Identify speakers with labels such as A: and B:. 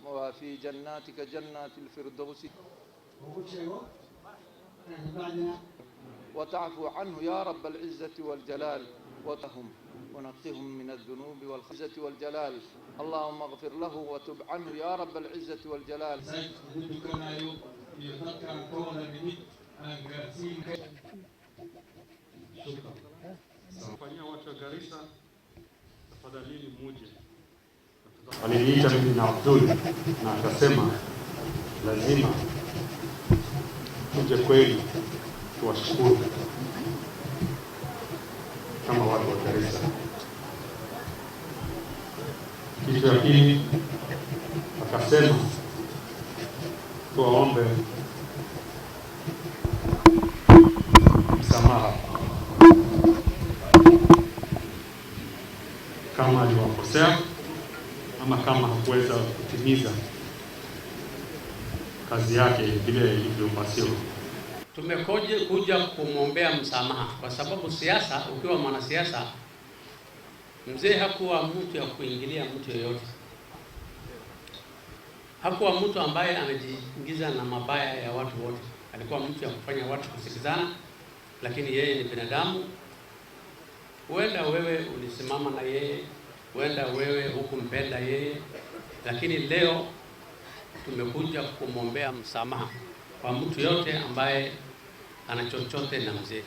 A: وفي جناتك جنات الفردوس وتعفو عنه يا رب العزة والجلال وتهم ونقهم من الذنوب والخزة والجلال. اللهم اغفر له وتب عنه يا رب العزة والجلال.
B: Iyo dadkaan ka wada nimid aan gaarsiin.
C: Fanyia watu wa Garissa, tafadhalini muje. Aliniita mimi na Abdul na akasema lazima tuje kweli tuwashukuru kama watu wa Garissa. Kitu ya pili akasema tuwaombe msamaha kama aliwakosea ama kama hakuweza kutimiza kazi yake vile ilivyopasiwa.
D: Tumekuja kuja kumwombea msamaha kwa sababu siasa, ukiwa mwanasiasa, mzee hakuwa mtu ya kuingilia mtu yoyote, hakuwa mtu ambaye anajiingiza na mabaya ya watu wote. Alikuwa mtu ya kufanya watu kusikizana, lakini yeye ni binadamu. Huenda wewe ulisimama na yeye, huenda wewe hukumpenda yeye, lakini leo tumekuja kumwombea msamaha kwa mtu yote ambaye ana chochote na mzee.